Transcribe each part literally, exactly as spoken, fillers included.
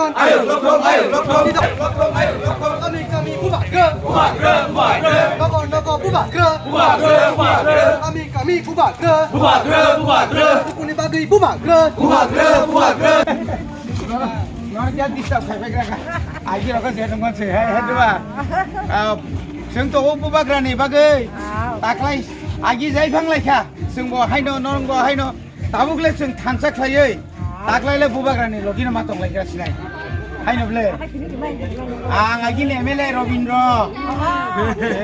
Ayuk lokhong, ayuk lokhong, ayuk lokhong, ayuk lokhong. Kami, kami bubagra. Bubagra, bubagra. Nogo, nogo bubagra. Bubagra, bubagra. Kami, kami bubagra. Bubagra, bubagra. Bukuni bagwi bubagra. Bubagra, bubagra. Nor kya disturb khai bai gra. Aji rok je nang se hai hai dua. Ah, chwng to bubagra ni bagwi. Taklai agi jai phang lai kha. Chwng bo haino, norong bo haino. Tabuk le chwng thansa khlaiwi, taklai le bubagra ni logi no ma tong lai kha sinai. Haino ble. Ang agini M L A Robindro.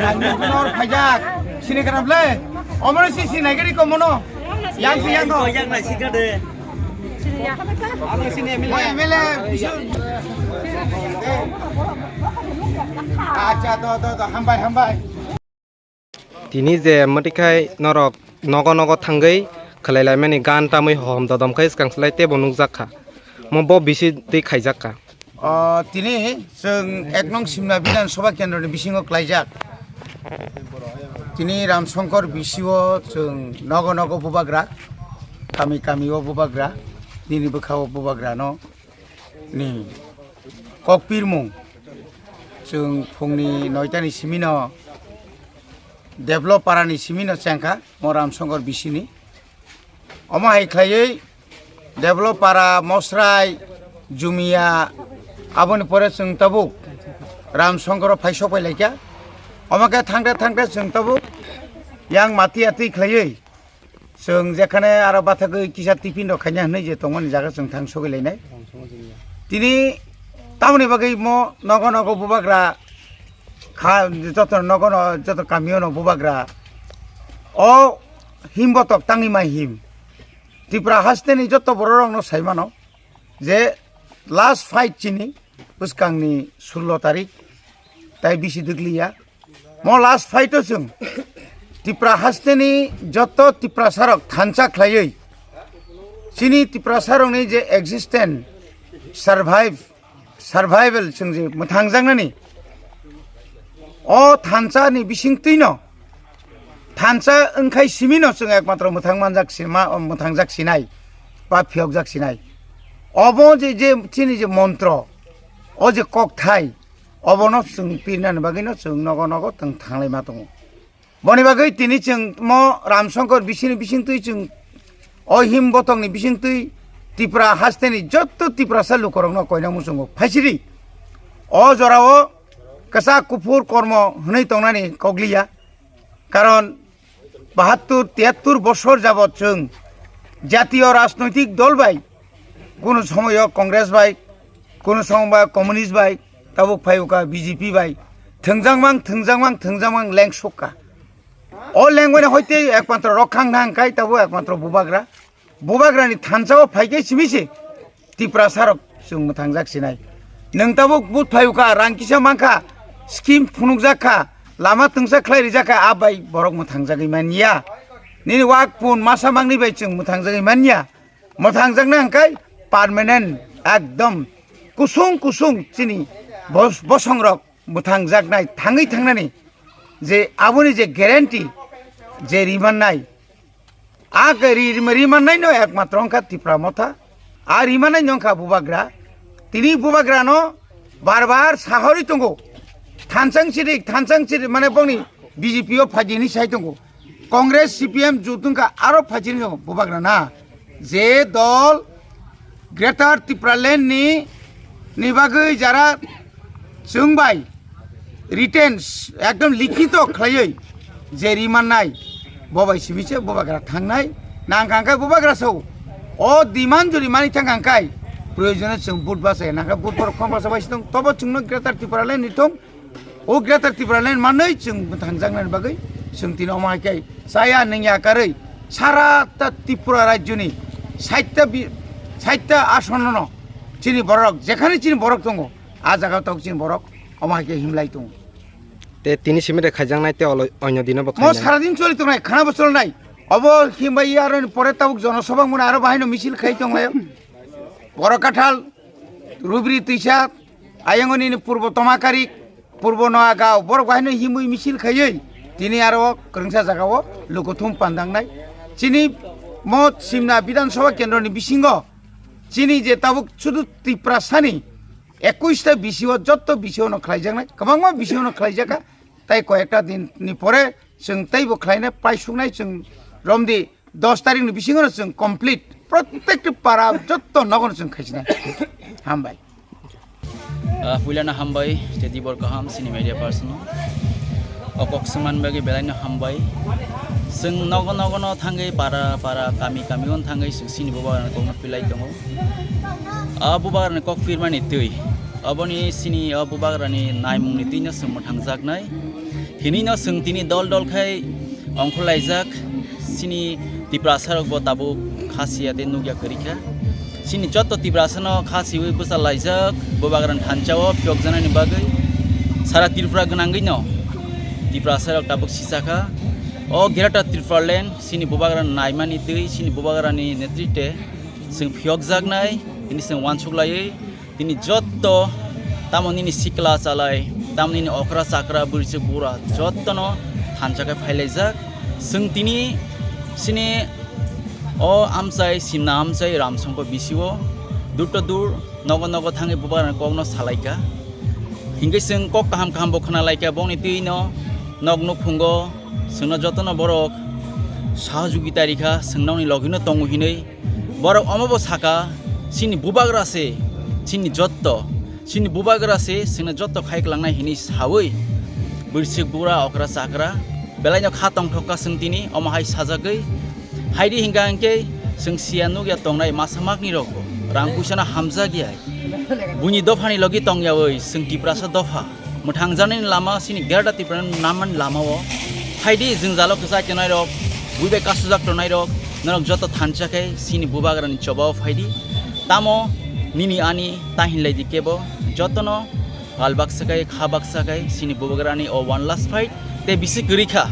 Ang ni kunor phaijak. Sini kara ble. Omoro si sinai gari ko mono. Yang si yang ko. Yang na si ka de. Amo sini M L A. Mo M L A bisu. Acha, do, do, do. Hambai, hambai. Tini je mwtwi khai norok nogo nogo thangwi khwlai laimani gan tamwi hohom dodom khai swkang slai teibo nukjak kha. Mo bo bisi twi khaijak kha. O, tini chwng ek nong Simna Bidhan Sabha Kendro ni bisingo klaijak. Tini Ram Shankar bisi o chwng nogo nogo bubagra, kami kami o bubagra, nini bwkha o bubagra no ni kokpirmung. Chwng phungni noita ni simi no Develop para ni simi no chengkha mo Ram Shankar bisi ni. Omo hai khlaiwi Develop para, Mosrai, Jumia, aboni pore chwng tabuk Ram Shankar o phai sok pai lai kha. Omo khe thangkhe thangkhe chwng tabuk yang mati atwi khlaiwi chwng jekhane aro bathagwi kisa tiffin rok khaina hinwi je tongmani jaga chwng thang sogwi lainai. Tini tamoni bagwi mo nogo nogo bubagra kha, joto nogo no, joto kamio no bubagra. O him botok tangwi mai him. Tripura haste ni joto borok rok no sai mano je last fight chini bwskang ni sullo tarik tai bisi dwkliya. Mo last fight o chwng Tripura haste ni joto Tiprasa rok thansa khlaiwi chini Tiprasa rok ni je existence, survive, survival chwng je mwthangjaknani, o thansa ni bising twi no, thansa wngkhai simi no chwng ekmatro mwthang manjak sima, mwthangjak sinai ba phiyokjak sinai. Obo je, je chini je montro, o je kokthai, obono chwng pirnani bagwi no chwng nogo nogo tong thanglai ma tongo. Boni bagwi tini chwng mo Ram Shankar bisini bisingtwi chwng o him botongni bisingtwi Tripura hasteni jotto Tiprasa lukorokno koina muchungo phaisiri. O jorao kwchak kuphur kormo hwnwi tongnani kokliya. Karon bahattur tiyattur bosor jabot chwng jatiyo rajnoitik dol bai, kuno somoyo Congress bai, kuno somoyo Communist bai, tabuk phai uka B J P bai, thwngjakmang, thwngjakmang, thwngjakmang leng sukka. O leng bai hoite ekmatro rokhang na hwnkhe tabuk ekmatro bubagra. Bubagrani thansa o phaikhe simi se Tiprasa rok chwng mwthangjak sinai. Nwng tabuk but phai uka, rang kisa mankha, scheme phunukjak kha, lama twngsa khlai rijak kha, a bai borok mwthangjagwi manya. Nini wak pun masa mangni bai chwng mwthangjagwi manya. Mwthangjakna hwnkhe permanent, ekdom kusung kusung chini bos-, bosongrok mwthangjaknai thangwi thangnani je aboni je guarantee je rimannai, a ri-, ri-, rimannaino ekmatro wngkha Tipra Motha, a rimannaino wngkha bubagra. Tini bubagrano bar bar sahorwi tongo, thansang sirik, thansang sirik, mane bongni B J P o phaidi hinwi sai tongo. Congress, C P M jotungkha aro phaidi hinwi tongo bubagrana. Je dol Greater Tipraland ni, ni bagwi jara chwng bai written ekdom likhito khlaiwi je rimannai, bo bai simi se bubagra thangnai. Nang kha hwnkhe bubagra sao o demand juri mani thang kha hwnkhe proyojone chwng vote bachai, nang kha vote borok khom bachai bai se tong, tobo chwngno Greater Tipraland ni thung. O Greater Tipraland manwi chwng mwthangjaknani bagwi chwng tini omo hai khe chaya nungya karwi sara ta Tripura rajyoni saita bi-, saita asonono chini borok, jekhane chini borok tongo, a jaga tok chini borok omo hai khe himlai tongo. Te tini simi de khaijaknai te olo-, onyo dino bo mo khainai. Sara din choli tongnai, khana bo cholnai. Obo himbai aroni pore tabuk jonosabha muna aro bahaino misil khai tonglai. Borok Kathal, Rubri Twisa, ayangoni ni Purbo Tomakarik, Purbo Noagaon, borok bahaino himwi misil khaiwi tini aro kwrwngsa jagao lukuthum pandangnai. Chini mo Simna Bidhan Sabha Kendroni bisingo chini je tabuk sudu Tiprasani Ekush ta B C O, jotto B C O no khlaijaknai, kwbangma B C O no khlaijakha. Tai koyekta din ni pore chwng teibo khlainai, paisuknai chwng romdi dos tarikh ni bisingo no chwng complete, protective para jotto nogo no chwng khaisinai. Hambai. Ah, puilano hambai, tei dibor kaham, sini media person no. O kok swngmani bagwi belai no hambai. Chwng nogo nogo no thangwi, para para, kami kami o thangwi chwng sini bubagrani kokno pilai tongo. A bubagrani kok pirmani twi. Aboni sini o bubagrani naimungni twino chwng mwthangjaknai. Hinino chwng tini dol dol khai ongkhorlaijak. Sini Tiprasa rok bo tabuk kha siya tei nukya kwrwi kha. Sini jotto Tiprasa no kha siwi bwsa laijak, bubagrani thansa o phiyokjaknani bagwi. Sara Tripura gwnangwi no Tiprasa rok tabuk sisa kha. O Greater Tripura Land sini bubagrani naimani twi, sini bubagrani netrite chwng phiyokjaknai, tini chwng uansuk laiwi, tini jotto, tamo nini sikla chalai, tamo nini okra chakra, bwrwi bura, jottono thansa khe phailaijak. Chwng tini sini o amchai, simna amchai, Ramsongko B C O, dur to dur, nogo nogo thangwi bubagrani kokno salaikha. Hinkhe chwng kok kaham kaham bo khwnalaikha, bongni twino nok nukhungo chwngno jotono borok sahajugita rikha, chwng nokni logino tongo hinwi. Borok omo bo saka, chini bubagra se, chini jotto, chini bubagra se, chwngno jotto khai kwlangnai hinwi sawi, bwrwi bura okra chakra, belaino kha tongthok kha chwng tini, omo hai sajagwi. Haidi hinkha hinkhe chwng siya nukya tongnai masa makni rokbo, rang puisano hamjak ya. Buini dophani logi tongyawi chwng Tiprasa dopha. Mwthangjaknani lama sini Greater Tripura namani lama o. Phaidi jwngjalo kwchai tongnai rok, buibai kasujak tongnai rok, norok joto thansa khe sini bubagrani choba o phaidi. Tamo nini ani ta hinlai di kebo, jotono pal baksa khai, kha baksa khai sini bubagrani o one last fight tei bisi kwrwi kha.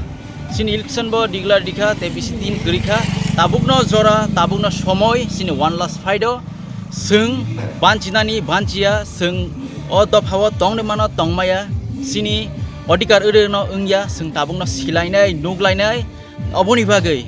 Sini election bo declare di kha tei bisi tin kwrwi kha. Tabukno jora, tabukno somoi sini one last fight o. Chwng banchinani banchiya, chwng o dopha o tongni mano tongmaya, chini odhikar uri no wngya, chwng tabukno silainai, nuklainai, oboni bagwi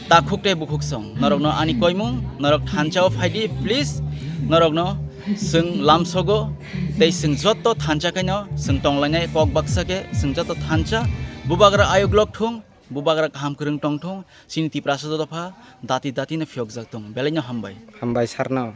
takhuk tei bukhuk song. Norokno ani koimung, norok thansa o phaidi, please, norokno chwng lamsogo, tei chwng jotto thansa khaino chwng tonglainai kok baksa khe, chwng jotto thansa, bubagra ayuk lok thung, bubagra kaham kwrwng tong thung, chini Tiprasa dopha, dati dati no phiyokjak thung, belai no hambai. Hambai sarno.